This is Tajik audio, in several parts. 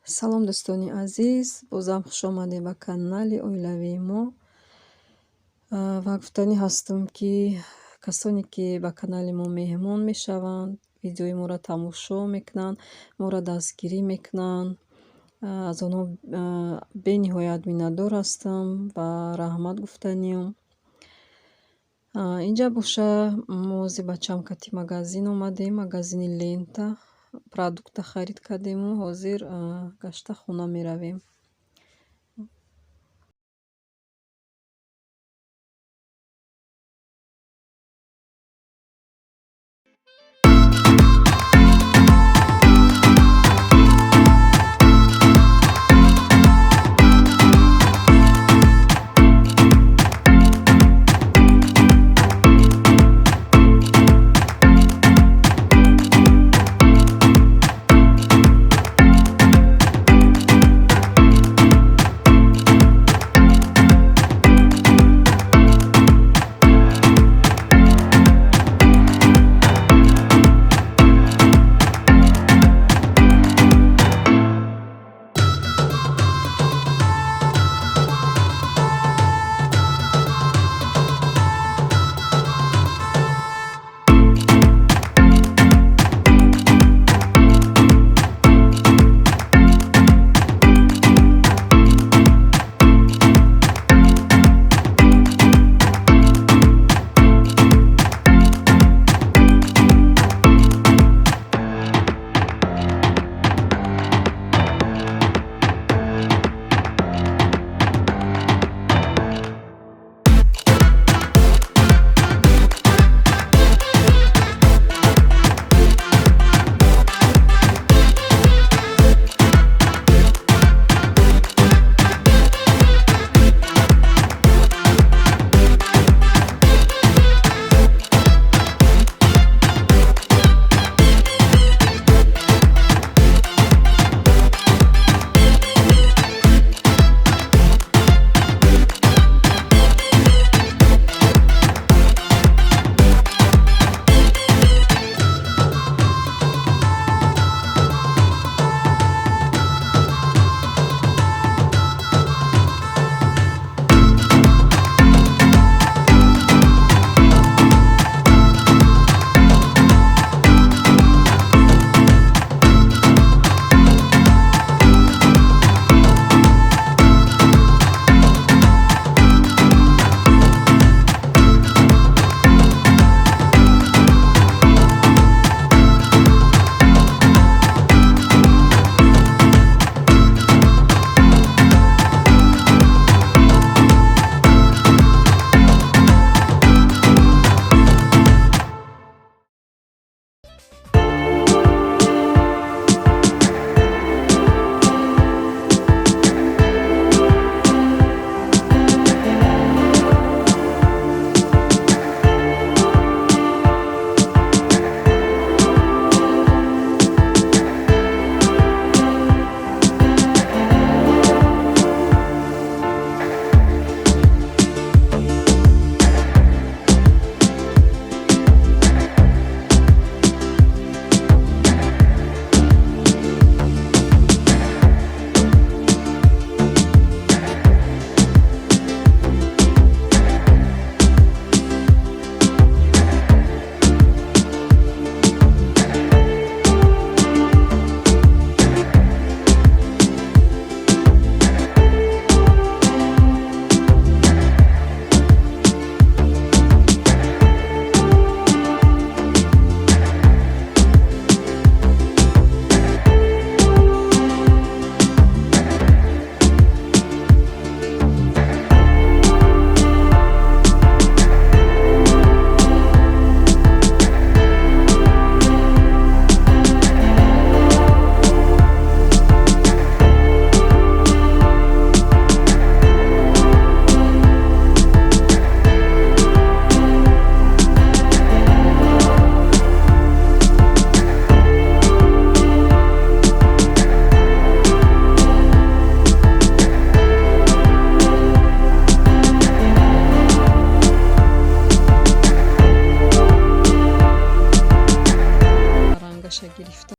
Салом, дӯстони азиз, бозам хушомадед ба канали оилавии мо. Ва гуфтанӣ ҳастам, ки касоне ки ба канали мо меҳмон мешаванд, видеои моро тамошо мекунанд, моро дастгирӣ мекунанд, аз онҳо бениҳоят миннатдор ҳастам ва раҳмат гуфтаниям. Инҷа боша, мо ози бачам кати магазин омадем, магазини Лента, продукта харид кардему ҳозир гашта хона меравем. Рангаша гирифта.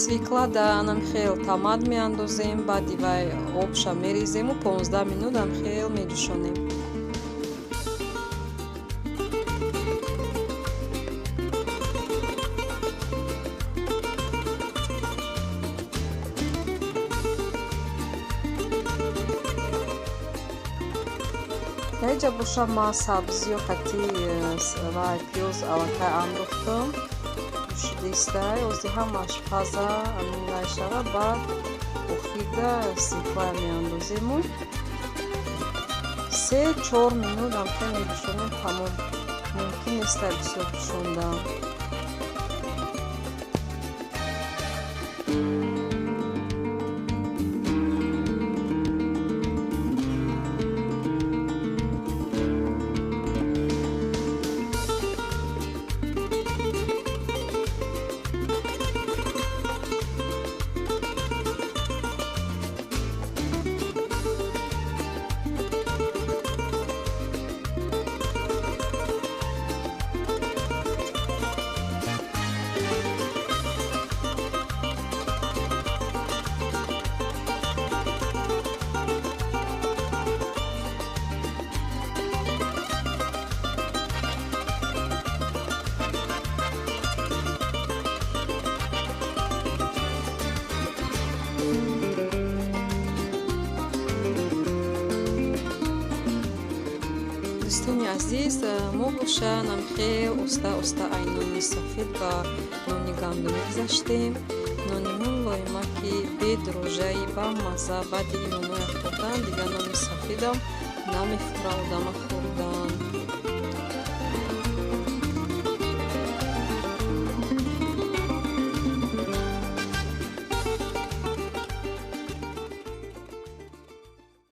Свекла да анамхел томат меандозем, баъди вай обша мерезему 15 минут амхел меҷӯшонем. Даиҷа боша ма сабзиё қати вай пиёз аллакай андохтам. Ҷӯшидистай, ози ҳамаш паза амин вай шава, баъд охирда свеклая меандозему. 3-4 минут амхел меҷӯшонем, тамом. Мумкин нестай бисёр ҷӯшондан. Дӯстони азиз, мо боша намхел оста оста ай нони сафед ба нони гандумӣ гузаштем. Нони мулоима ки бедрожжаи бамазза, баъди ин ноноя хӯрдан дигар нони сафедам намефура одама хӯрдан.